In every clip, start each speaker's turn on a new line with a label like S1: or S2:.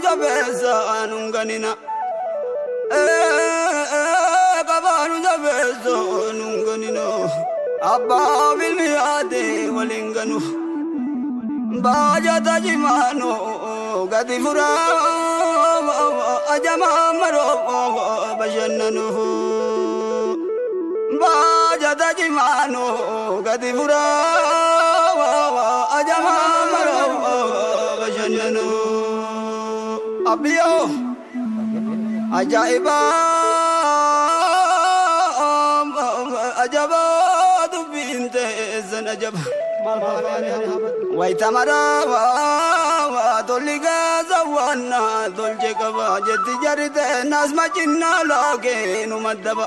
S1: jabeessa nun ganina. Qabaanu jabeessa nun ganina. Abbaa ilmi yaade waliin ganu. Baajata jimaano gadi furaa ajamaa maroo bashannanu. Baajata jimaano gadi furaa ajamaa maroo bashannanu. Abiyyoo ajaa'iba ajaba dubbiin teessan ajaba. Wayita maraa tolli gaasa waan tolche qaba jetti jarri teenas macinnaa laakee nu maddaba.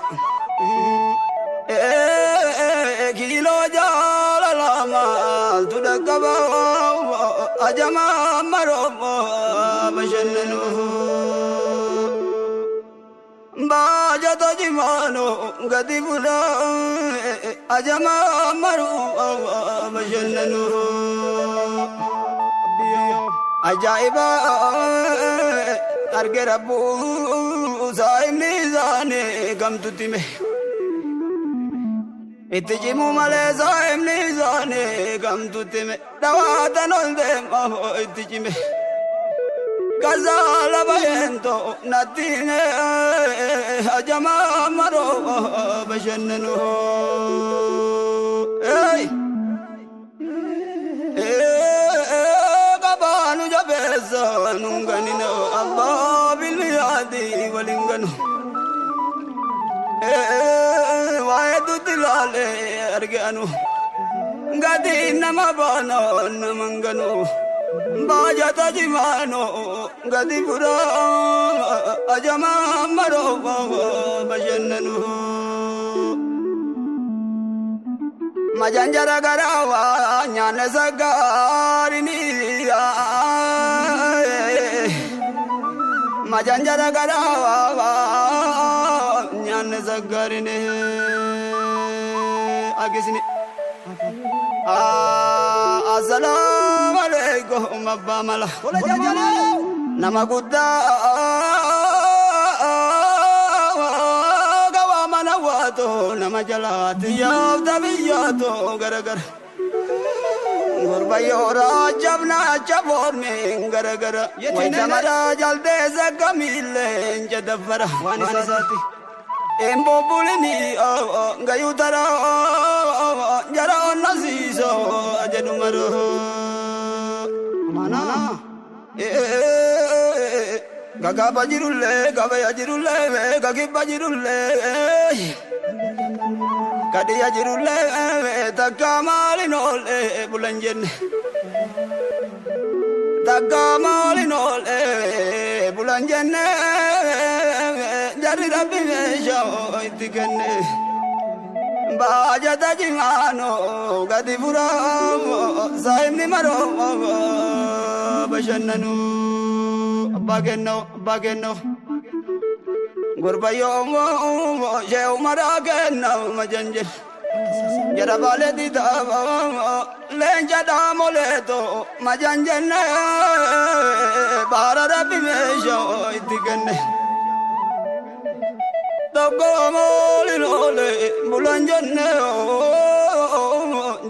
S1: Kiiloo jaalala maaltu dhaqqaba ajamaa maroo bashannanu. Baajata jimaano gadi bulaa ajamaa maroo bashannanu. Ajaa'iba arge rabbuu saayimni isaanii gamtutti hime. Itti cimuu malee saayimni isaanii gamtutti hime. Dhawaatan ol deema itti cime. Gazaala bayeento natti hime ajamaa maroo bashannanu. Qabaanu jabeessa nun ganina abbaa bilmi yaadi waliin ganu. Waa'ee dutti laalee arge anu gadi nama baana naman ganu. Baajata jimaano gadi furaa ajamaa maroo bashannanu. Majanjara garawaa nyaanne sagaarini. Majanjara garawaa nyaanne sagaarini. Agisni. Assalaamu alaikum abbaa mala. Nama guddaa gawaa mana waatu nama jalaati yaafta biyyaatu garagara. Gurbayyoora jabna jaboormi garagara. Wayita maraa jaldeessa gamiillee jedhaffara. Waan isaati. Embobbulini gayuu tara jara onnasiiso jedhu maroo. Mana gagaba jirullee gabaya jirullee gagibba jirullee kadiya jirullee takka maalin oollee bulan jenne. Takka maalin oollee bulan jenne jarri rabbi meeshaa itti kenne. Baajata jimaano gadi furaa saayimni maroo bashannanu. Abbaa kennoo abbaa kennoo. Gurbayyoo shee umaraa kennaa majanjil. Jara baalee diidaa leenca dhaamoleeto majanjenne baara rabbi meeshaa itti kenne. Tokko moolin oole bulan jenne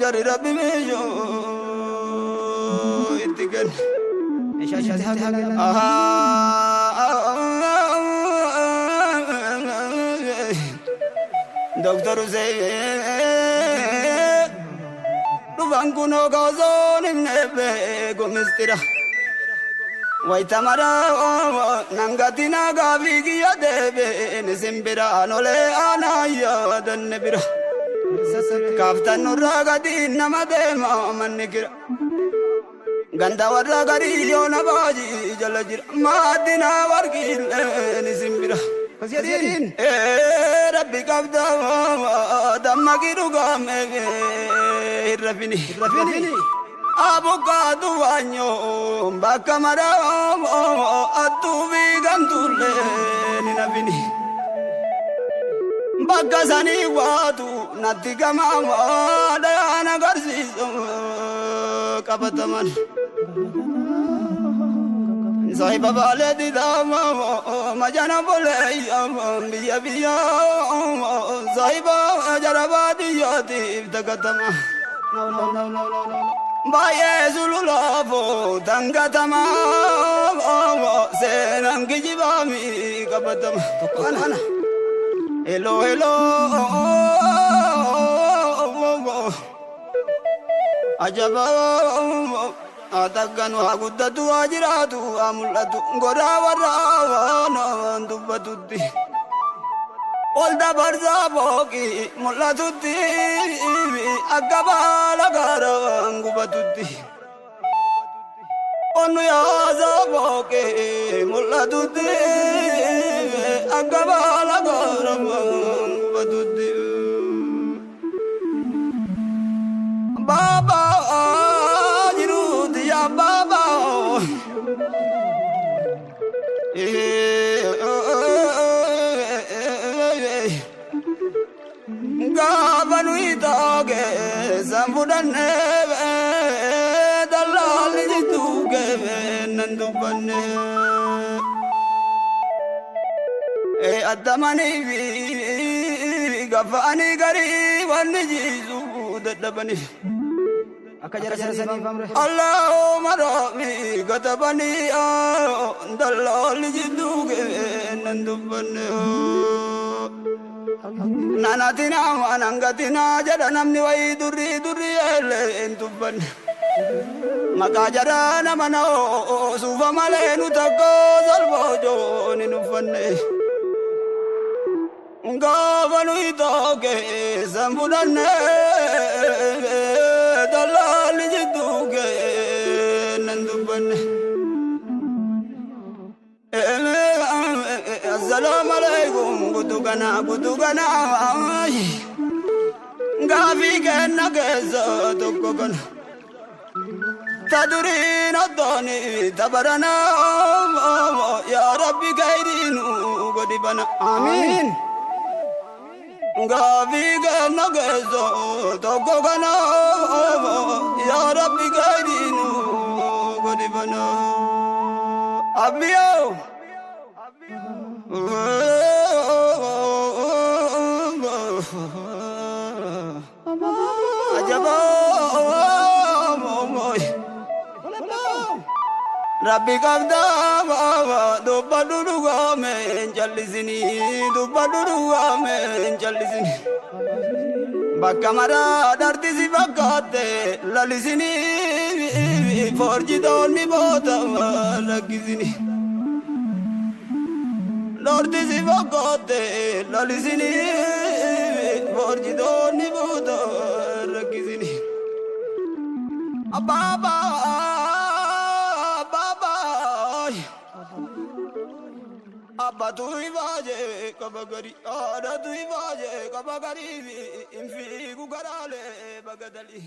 S1: jarri rabbi meeshaa itti kenne. Doktor Hussein dhufan kunoo kaosoon himne beeku mistira. Wayita maraa nangati nagaa fiigiyya deebiin simbiraan olee aanaa yaadanne bira. Kaaftan nurraa gadi nama deema manni kira. Ganda warra garii yoona baajii jala jira. Maaddina warqiillee ni simbira. Rabbi qabda dammaqii dhugaame hin rafini. Abukaatu waanyoo bakka maraa attuu fi gantuullee ni nafini. Bakka sanii waatu natti gamaa dhayaan agarsiisu qabataman. Saahiba baalee didaama majana bolee biyya biyya saahiba jara baadiyyaatiif dagatama. Baay'ee sululaafoo dangatama seenaan kijibaami qabatama. Hello hello ajaba takkan waa guddatu waa jiraatu waa mul'atu godaa warraa waan dubbatutti. Ol dabarsaa booqii mul'atutti akka baala gaaraan gubatutti. Onnu yaasaa booqii mul'atutti akka baala gaaraan gubatutti. Baaba jiruuti yaa baaba. Gaafa nuyi taage san fudhannee dallaalli jidduu nan dubbanne. Addamanii fi gafaanii garii wanni jiisu dadhabanii.
S2: Akka jara saniif amre.
S1: Allahumma rabbi katabanii dallaalli jidduu nan dubbanne. Nanatina wanangatina jedha namni wayii durrii durrii eellee hin dubbanne. Maqaa jaraa nama na suufa malee nu takka salphoo hin uffanne. Gaafa nuyi tooke san fudhanne dallaalli jidduu nan dubbanne. Assalamu alaikum gutu kana gaafii kenna keessa tokko kana. Taduriin oddooni tabarana yaa Rabbi khayriinu godhi bana.
S2: Amiin.
S1: Gaafii kenna keessa tokko kana yaa Rabbi khayriinu godhi bana. Abbiyoo. Ajaba Rabbi qabda dubbadhu dhugaame hin jallisini dubbadhu dhugaame hin jallisini bakka maraa dhartisi fakkaatte lalisini forjitoonni boota rakkisini. Dhartisi fakkaatte lalisini forjitoonni boota rakkisini. Ababa baba Abba tu ibaaje qaba gari haadha tu ibaaje qaba gari hin fiigu garaalee bagadali.